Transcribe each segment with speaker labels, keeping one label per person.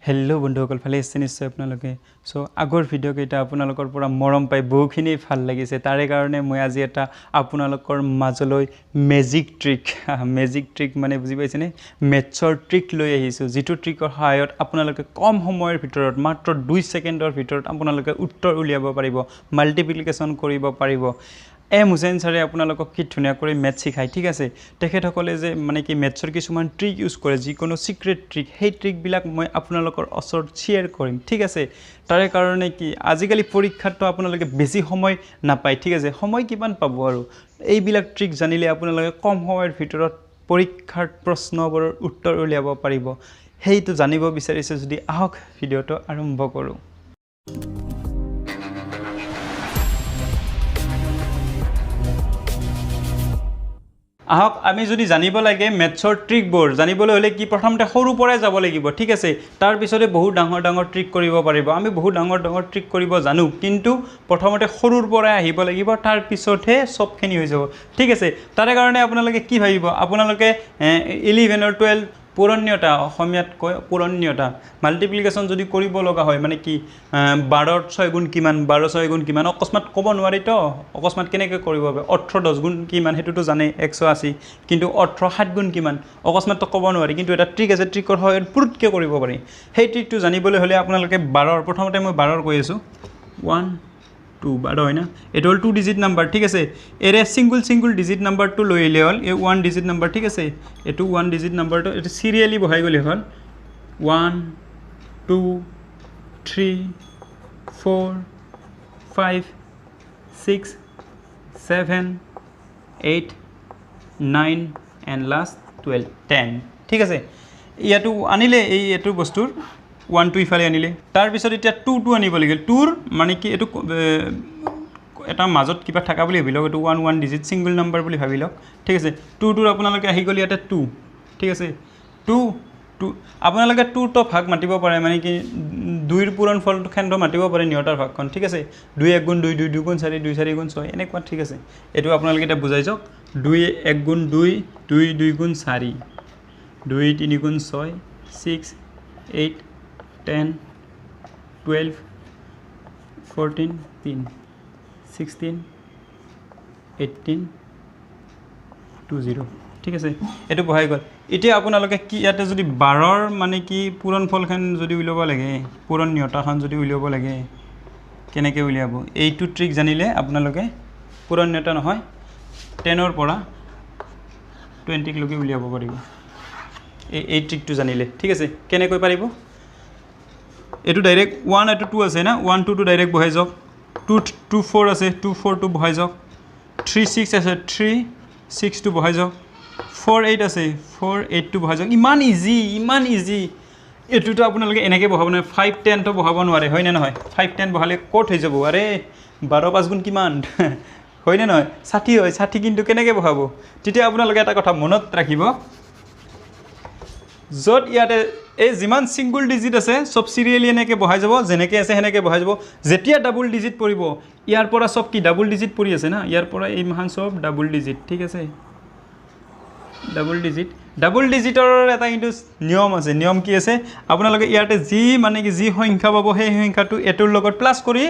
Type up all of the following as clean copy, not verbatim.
Speaker 1: Hello' বন্ধুসকল, ভালে আছে নিশ্চয় আপোনালোকে। চ' আগৰ ভিডিঅ'কেইটা আপোনালোকৰ পৰা মৰম পাই বহুখিনি ভাল লাগিছে, তাৰে কাৰণে মই আজি এটা আপোনালোকৰ মাজলৈ মেজিক ট্ৰিক মানে বুজি পাইছেনে, মেথছৰ ট্ৰিক লৈ আহিছোঁ, যিটো ট্ৰিকৰ সহায়ত আপোনালোকে কম সময়ৰ ভিতৰত মাত্ৰ 2 ছেকেণ্ডৰ ভিতৰত আপোনালোকে উত্তৰ উলিয়াব পাৰিব, মাল্টিপ্লিকেশ্যন কৰিব পাৰিব। এম হুছেইন ছাৰে আপোনালোকক কি ধুনীয়া কৰি মেথছ শিকায়, ঠিক আছে। তেখেতসকলে যে মানে কি মেথছৰ কিছুমান ট্ৰিক ইউজ কৰে, যিকোনো ছিক্ৰেট ট্ৰিক, সেই ট্ৰিকবিলাক মই আপোনালোকৰ ওচৰত শ্বেয়াৰ কৰিম, ঠিক আছে। তাৰে কাৰণে কি আজিকালি পৰীক্ষাততো আপোনালোকে বেছি সময় নাপায়, ঠিক আছে। সময় কিমান পাব আৰু, এইবিলাক ট্ৰিক জানিলে আপোনালোকে কম সময়ৰ ভিতৰত পৰীক্ষাৰ প্ৰশ্নবোৰৰ উত্তৰ উলিয়াব পাৰিব। সেইটো জানিব বিচাৰিছে যদি আহক ভিডিঅ'টো আৰম্ভ কৰোঁ। আহক আমি যদি জানিব লাগে মেথছৰ ট্ৰিকবোৰ, জানিবলৈ হ'লে কি প্ৰথমতে সৰুৰ পৰাই যাব লাগিব, ঠিক আছে। তাৰপিছতে বহুত ডাঙৰ ডাঙৰ ট্ৰিক কৰিব পাৰিব। আমি বহুত ডাঙৰ ডাঙৰ ট্ৰিক কৰিব জানো, কিন্তু প্ৰথমতে সৰুৰ পৰাই আহিব লাগিব, তাৰপিছতহে চবখিনি হৈ যাব, ঠিক আছে। তাৰে কাৰণে আপোনালোকে কি ভাবিব, আপোনালোকে 11 or 12 পূৰণীয়তা, অসমীয়াত কয় পূৰণীয়তা, মাল্টিপ্লিকেশ্যন যদি কৰিব লগা হয়, মানে কি 12 6 গুণ কিমান, 12 6 গুণ কিমান, অকস্মাত ক'ব নোৱাৰিতো, অকস্মাত কেনেকৈ কৰিব পাৰে। 18 10 গুণ কিমান সেইটোতো জানে 180, কিন্তু 18 7 গুণ কিমান অকস্মাততো ক'ব নোৱাৰি, কিন্তু এটা ট্ৰিক আছে, ট্ৰিকৰ সহায়ত পুৰুতকৈ কৰিব পাৰি। সেই ট্ৰিকটো জানিবলৈ হ'লে আপোনালোকে 12, প্ৰথমতে মই 12 কৈ আছোঁ, 1 2 12 হয় না, এইটো হ'ল 2 ডিজিট নাম্বাৰ, ঠিক আছে। এৰে ছিংগুল ছিংগুল ডিজিট নাম্বাৰটো লৈ আহিলে হ'ল, এই 1 ডিজিট নাম্বাৰ, ঠিক আছে। এইটো 1 ডিজিট নাম্বাৰটো এইটো চিৰিয়েলি বহাই গ'লে হ'ল, 1 2 3 4 5 6 7 8 9 এণ্ড লাষ্ট 12 10, ঠিক আছে। ইয়াতো আনিলে এই এইটো বস্তুৰ 1 2 ইফালে আনিলে, তাৰপিছত এতিয়া 2 2 আনিব লাগিল। 2ৰ মানে কি এইটো এটা মাজত কিবা থকা বুলি ভাবি লওক, এইটো 1 1 ডিজিট ছিংগল নাম্বাৰ বুলি ভাবি লওক, ঠিক আছে। 2 2 আপোনালোকে আহি গ'ল ইয়াতে 2, ঠিক আছে। 2 2 আপোনালোকে 2টো ভাগ মাতিব পাৰে, মানে কি 2ৰ পূৰণ ফলটো খেণ্ড মাতিব পাৰে নিয়তাৰ ভাগখন, ঠিক আছে। 2 1 গুণ 2, 2 2 গুণ 4, 2 4 গুণ 6, এনেকুৱা, ঠিক আছে। এইটো আপোনালোকে এতিয়া বুজাই যাওক, 2 1 গুণ 2, 2 2 গুণ 4, 2 3 গুণ 6, 6 8 10 12 14 3 16 18 20, ঠিক আছে। এইটো বহাই গ'ল। এতিয়া আপোনালোকে কি ইয়াতে যদি 12ৰ মানে কি পূৰণ ফলখন যদি উলিয়াব লাগে, পূৰণ নিয়তাখন যদি উলিয়াব লাগে, কেনেকৈ উলিয়াব, এইটো ট্ৰিক জানিলে আপোনালোকে পূৰণ নিয়তা নহয় 10ৰ পৰা 20লৈকে উলিয়াব পাৰিব, এই ট্ৰিকটো জানিলে, ঠিক আছে। কেনেকৈ পাৰিব, এইটো ডাইৰেক্ট 1 এইটো 2 আছে না, 1 2 টো ডাইৰেক্ট বহাই যাওক, 2 2 4 আছে, 2 4 2 বহাই যাওক, 3 6 আছে, 3 6 2 বহাই যাওক, 4 8 আছে, 4 8 2 বহাই যাওক। ইমান ইজি, ইমান ইজি। এইটোতো আপোনালোকে এনেকৈ বহাব নোৱাৰে, 5 10টো বহাব নোৱাৰে, হয়নে নহয়। 5 10 বহালে ক'ত হৈ যাব, আৰে 12 5 গুণ কিমান, হয়নে নহয়, 60 হয়, 60 কিন্তু কেনেকৈ বহাব। তেতিয়া আপোনালোকে এটা কথা মনত ৰাখিব, য'ত ইয়াতে এই যিমান ছিংগুল ডিজিট আছে চব চিৰিয়েলি এনেকৈ বহাই যাব, যেনেকৈ আছে সেনেকৈ বহাই যাব। যেতিয়া ডাবুল ডিজিট পৰিব, ইয়াৰ পৰা চব কি ডাবুল ডিজিট পৰি আছে না, ইয়াৰ পৰা এই মাহান চব ডাবুল ডিজিট, ঠিক আছে। ডাবুল ডিজিটৰ এটা কিন্তু নিয়ম আছে, নিয়ম কি আছে, আপোনালোকে ইয়াতে যি মানে কি যি সংখ্যা পাব সেই সংখ্যাটো এইটোৰ লগত প্লাছ কৰি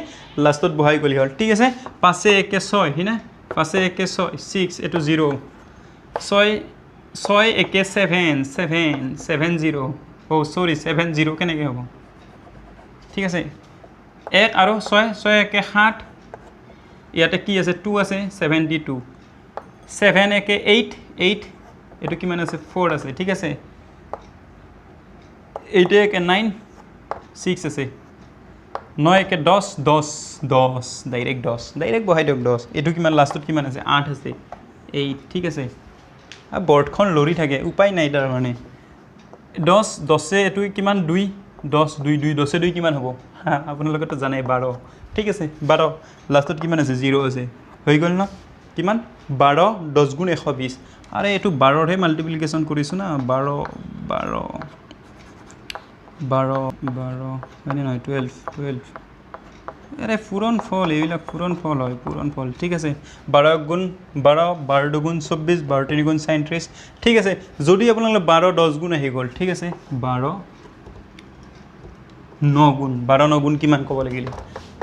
Speaker 1: লাষ্টত বহাই গ'লে হ'ল, ঠিক আছে। 5 1 6, হয়নে, 5 1 6 6, এইটো 0, 6 6 1 7 7 7 0, অ' চৰি 7 0 কেনেকৈ হ'ব, ঠিক আছে। 1 আৰু 6, 6 1 7, ইয়াতে কি আছে 2 আছে, 72, 7 1 8 8, এইটো কিমান আছে 4 আছে, ঠিক আছে। 8 1 9 6 আছে, 9 1 10 10 10, ডাইৰেক্ট 10, ডাইৰেক্ট বহাই দিয়ক 10। এইটো কিমান লাষ্টত কিমান আছে 8 আছে, 8, ঠিক আছে। বৰ্ডখন লৰি থাকে, উপায় নাই তাৰ মানে। 10 10 এইটো কিমান 2, 10 2 2, 10 2 কিমান হ'ব, আপোনালোকেতো জানে 12, ঠিক আছে। 12 লাষ্টত কিমান আছে 0 আছে, হৈ গ'ল ন, কিমান 12 10 গুণ 120। আৰে এইটো 12ৰহে মাল্টিপ্লিকেশ্যন কৰিছোঁ না, 12 12 12 12 হয়নে নহয়, 12 12, আৰে পূৰণ ফল, এইবিলাক পূৰণ ফল হয়, পূৰণ ফল, ঠিক আছে। 12 গুণ 12, 12 2 গুণ 24, 12 3 গুণ 37, ঠিক আছে। যদি আপোনালোকে 12 10 গুণ আহি গ'ল, ঠিক আছে, 12 ন গুণ, 12 ন গুণ কিমান ক'ব লাগিলে?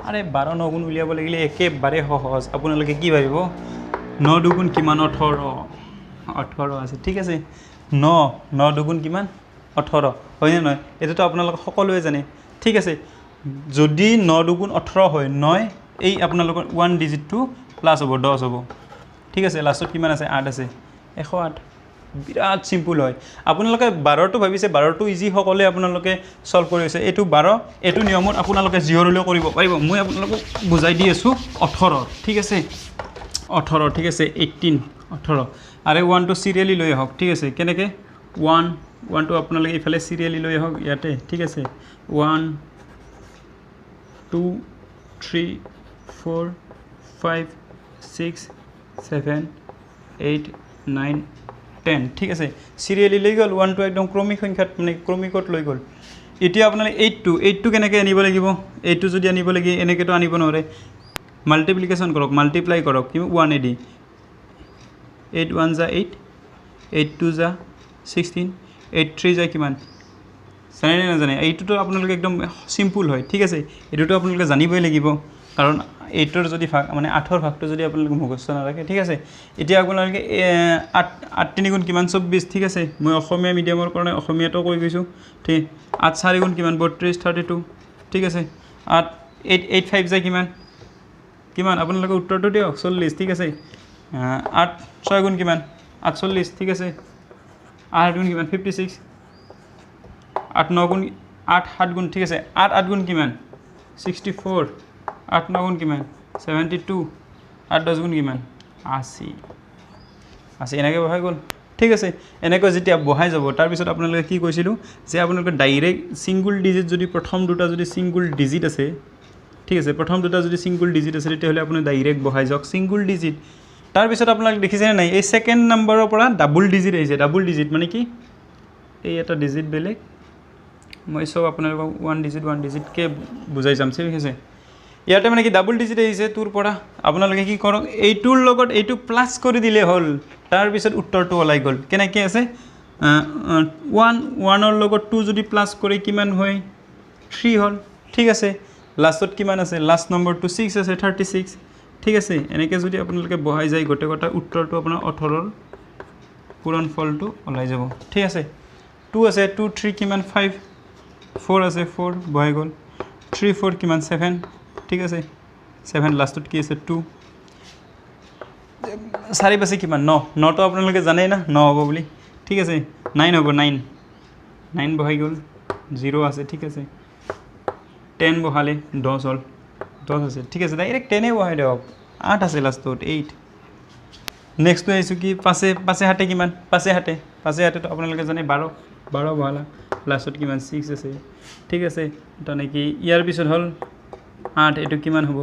Speaker 1: আৰে 12 ন গুণ উলিয়াব লাগিলে একেবাৰে সহজ। আপোনালোকে কি ভাবিব? ন দুগুণ কিমান? 18, 18 আছে, ঠিক আছে। ন, ন দুগুণ কিমান? 18, হয়নে নহয়? এইটোতো আপোনালোকে সকলোৱে জানে, ঠিক আছে। যদি ন দুগুণ 18 হয়, 9 এই আপোনালোকৰ 1 ডিজিটটো প্লাছ হ'ব, 10 হ'ব, ঠিক আছে। লাষ্টত কিমান আছে? 8 আছে, 108। বিৰাট চিম্পুল হয়। আপোনালোকে 12টো ভাবিছে, 12টো ইজি, সকলোৱে আপোনালোকে ছল্ভ কৰি আছে। এইটো 12, এইটো নিয়মত আপোনালোকে জিৰ'লৈও কৰিব পাৰিব। মই আপোনালোকক বুজাই দি আছোঁ 18, ঠিক আছে, 18, ঠিক আছে, 18, 18। আৰে 1টো চিৰিয়েলি লৈ আহক, ঠিক আছে। কেনেকৈ? 1টো আপোনালোকে ইফালে চিৰিয়েলি লৈ আহক ইয়াতে, ঠিক আছে। 1 2 3 4 5 6 7 8 9 10, ঠিক আছে। চিৰিয়েলি লৈ গ'ল, 1টো একদম ক্ৰমিক সংখ্যাত মানে ক্ৰমিকত লৈ গ'ল। এতিয়া আপোনালোকে 8টো কেনেকৈ আনিব লাগিব? 8টো যদি আনিব লাগে, এনেকৈতো আনিব নোৱাৰে। মাল্টিপ্লিকেশ্যন কৰক, মাল্টিপ্লাই কৰক, কি 1 এদি 8 1 যা 8, 8 2 যা 16, 8 3 যায় কিমান জানেনে নাজানে? এইটোতো আপোনালোকে একদম চিম্পুল হয়, ঠিক আছে। এইটোতো আপোনালোকে জানিবই লাগিব, কাৰণ 8ৰ যদি ভাগ মানে 8ৰ ভাগটো যদি আপোনালোকে মুখস্থ নাৰাখে, ঠিক আছে। এতিয়া আপোনালোকে 8 8 3 গুণ কিমান? 24, ঠিক আছে। মই অসমীয়া মিডিয়ামৰ কাৰণে অসমীয়াটো কৈ গৈছোঁ, ঠিক। 8 4 গুণ কিমান? 32, 32, ঠিক আছে। 8 8 8 5 যায় কিমান? কিমান আপোনালোকে উত্তৰটো দিয়ক? 40, ঠিক আছে। 8 6 গুণ কিমান? 48, ঠিক আছে। 8 গুণ কিমান? 56। 8 9 গুণ, 8 7 গুণ, ঠিক আছে। 8 8 গুণ কিমান? 64। 8 9 গুণ কিমান? 72। 8 10 গুণ কিমান? 80। 80 এনেকৈ বহাই গ'ল, ঠিক আছে। এনেকৈ যেতিয়া বহাই যাব, তাৰপিছত আপোনালোকে কি কৈছিলোঁ যে আপোনালোকে ডাইৰেক্ট ছিংগুল ডিজিট যদি প্ৰথম দুটা যদি ছিংগুল ডিজিট আছে, ঠিক আছে, প্ৰথম দুটা যদি ছিংগুল ডিজিট আছে, তেতিয়াহ'লে আপুনি ডাইৰেক্ট বহাই যাওক ছিংগুল ডিজিট। তাৰপিছত আপোনালোকে দেখিছেনে নাই, এই ছেকেণ্ড নাম্বাৰৰ পৰা ডাবুল ডিজিট আহিছে। ডাবুল ডিজিট মানে কি? এই এটা ডিজিট বেলেগ। মই চব আপোনালোকক 1 ডিজিট 1 ডিজিটকৈ বুজাই যাম, ঠিক আছে। ইয়াতে মানে কি ডাবুল ডিজিট আহিছে 2ৰ পৰা, আপোনালোকে কি কৰক, এইটোৰ লগত এইটো প্লাছ কৰি দিলে হ'ল, তাৰপিছত উত্তৰটো ওলাই গ'ল। কেনেকৈ আছে? 1 1ৰ লগত 2 যদি প্লাছ কৰি কিমান হয়? 3 হ'ল, ঠিক আছে। লাষ্টত কিমান আছে? লাষ্ট নম্বৰটো 6 আছে, 36, ঠিক আছে। এনেকৈ যদি আপোনালোকে বহাই যায় গোটেই গোটেই উত্তৰটো আপোনাৰ 18ৰ পূৰণফলটো ওলাই যাব, ঠিক আছে। 2 আছে, 2 3 কিমান? 5। 4 আছে, 4 বহাই গ'ল। 3 4 কিমান? 7, ঠিক আছে। 7 লাষ্টত কি আছে? 2। 4 পাঁচে কিমান? 9। 9টো আপোনালোকে জানেই না, 9 হ'ব বুলি, ঠিক আছে। 9 হ'ব, 9 9 বহাই গ'ল, 0 আছে, ঠিক আছে। 10 বহালে 10 হ'ল, 10 আছে, ঠিক আছে। ডাইৰেক্ট 10 বহাই দিয়ক, 8 আছে লাষ্টত, 8। নেক্সটটো আহিছোঁ কি, পাঁচে পাঁচে সাতে কিমান? পাঁচে সাতে, পাঁচে সাতেতো আপোনালোকে জানে 12, 12 বহালা, লাষ্টত কিমান? 6 আছে, ঠিক আছে। তেনেকি ইয়াৰ পিছত হ'ল 8, এইটো কিমান হ'ব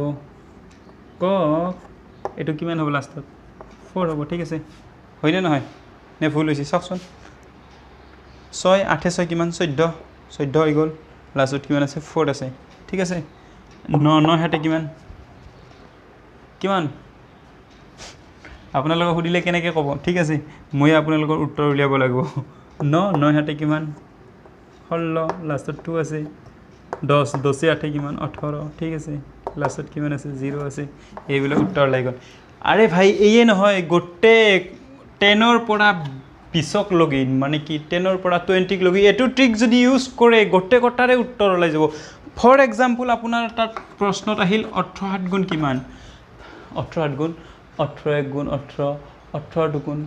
Speaker 1: কওক? এইটো কিমান হ'ব লাষ্টত? 4 হ'ব, ঠিক আছে। হয়নে নহয় নে ভুল হৈছে চাওকচোন। 6 8 6 কিমান? 14, 14 হৈ গ'ল। লাষ্টত কিমান আছে? 4 আছে, ঠিক আছে। 9 9 সাতে কিমান? কিমান আপোনালোকক সুধিলে কেনেকৈ ক'ব? ঠিক আছে, মই আপোনালোকৰ উত্তৰ উলিয়াব লাগিব। 9 9 সাতে কিমান? 16, লাষ্টত 2 আছে। 10 10 8 কিমান? 18, ঠিক আছে। লাষ্টত কিমান আছে? 0 আছে। এইবিলাক উত্তৰ ওলাই গ'ল। আৰে ভাই, এইয়ে নহয়, গোটেই 10ৰ পৰা 20ক লগি, মানে কি 10ৰ পৰা 20ক লগি এইটো ট্ৰিক যদি ইউজ কৰে, গোটেই কটাৰে উত্তৰ ওলাই যাব। ফৰ এক্সাম্পল, আপোনাৰ তাত প্ৰশ্নত আহিল 18 7 গুণ কিমান? 18 7 গুণ, 18 1 গুণ 18, 18 দুগুণ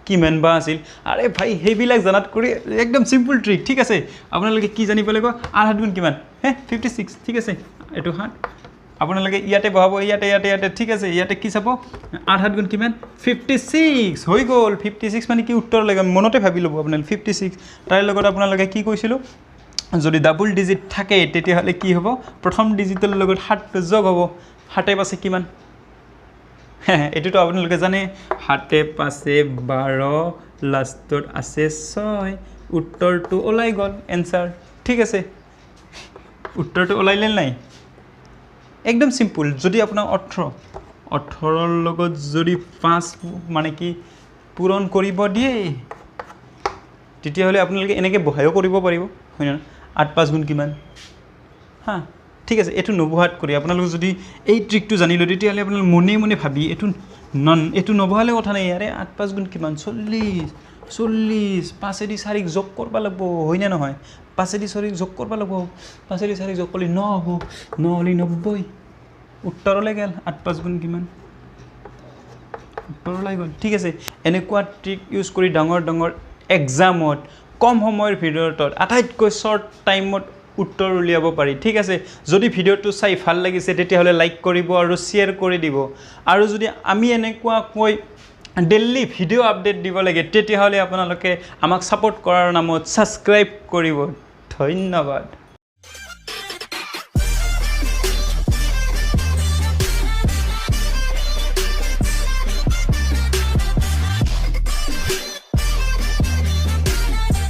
Speaker 1: কিমান বা আছিল? আৰে ভাই, সেইবিলাক জনাত কৰি একদম চিম্পুল ট্ৰিক, ঠিক আছে। আপোনালোকে কি জানিব লাগিব? 8 7 গুণ কিমান? হে, 56, ঠিক আছে। এইটো 7 আপোনালোকে ইয়াতে বহাব, ইয়াতে ইয়াতে ইয়াতে, ঠিক আছে। ইয়াতে কি চাব? 8 7 গুণ কিমান? 56 হৈ গ'ল। 56 মানে কি উত্তৰ লাগে মনতে ভাবি ল'ব আপোনালোকে, 56। তাৰ লগত আপোনালোকে কি কৈছিলোঁ, যদি ডাবুল ডিজিট থাকে তেতিয়াহ'লে কি হ'ব? প্ৰথম ডিজিটৰ লগত 7টো যোগ হ'ব। 7 পাঁচে কিমান? এইটোতো আপোনালোকে জানে, 7 5 12, লাষ্টত আছে 6। উত্তৰটো ওলাই গ'ল, এনচাৰ, ঠিক আছে। উত্তৰটো ওলাইলে নাই? একদম চিম্পুল। যদি আপোনাৰ 18ৰ লগত যদি 5 মানে কি পূৰণ কৰিব দিয়ে, তেতিয়াহ'লে আপোনালোকে এনেকৈ বহায়ো কৰিব পাৰিব, হয় নহয়? আঠ পাঁচ গুণ কিমান? হা, ঠিক আছে। এইটো নবহাত কৰি আপোনালোকে যদি এই ট্ৰিকটো জানি লয়, তেতিয়াহ'লে আপোনালোকে মনে মনে ভাবি এইটো নন এইটো নবহালে কথা নাই। ইয়াৰে আঠ পাঁচ গুণ কিমান? 40। 40, পাঁচেদি চাৰিক যোগ কৰিব লাগিব, হয়নে নহয়? পাঁচেদি চাৰিক যোগ কৰিব লাগিব। পাঁচেদি চাৰিক যোগ কৰিলে ন হ'ব, ন হ'লে 90। উত্তৰলৈ গ'ল। আঠ পাঁচ গুণ কিমান? উত্তৰ ওলাই গ'ল। ঠিক আছে। এনেকুৱা ট্ৰিক ইউজ কৰি ডাঙৰ ডাঙৰ এক্সামত কম সময়ৰ ভিতৰত, আটাইতকৈ শ্বৰ্ট টাইমত উত্তৰ উলিয়াব পাৰি। ঠিক আছে। যদি ভিডিঅ'টো চাই ভাল লাগিছে, তেতিয়াহ'লে লাইক কৰিব আৰু শ্বেয়াৰ কৰি দিব। আৰু যদি আমি এনেকুৱাকৈ ডেইলি ভিডিঅ' আপডেট দিব লাগে, তেতিয়াহ'লে আপোনালোকে আমাক ছাপোৰ্ট কৰাৰ নামত ছাবস্ক্ৰাইব কৰিব। ধন্যবাদ।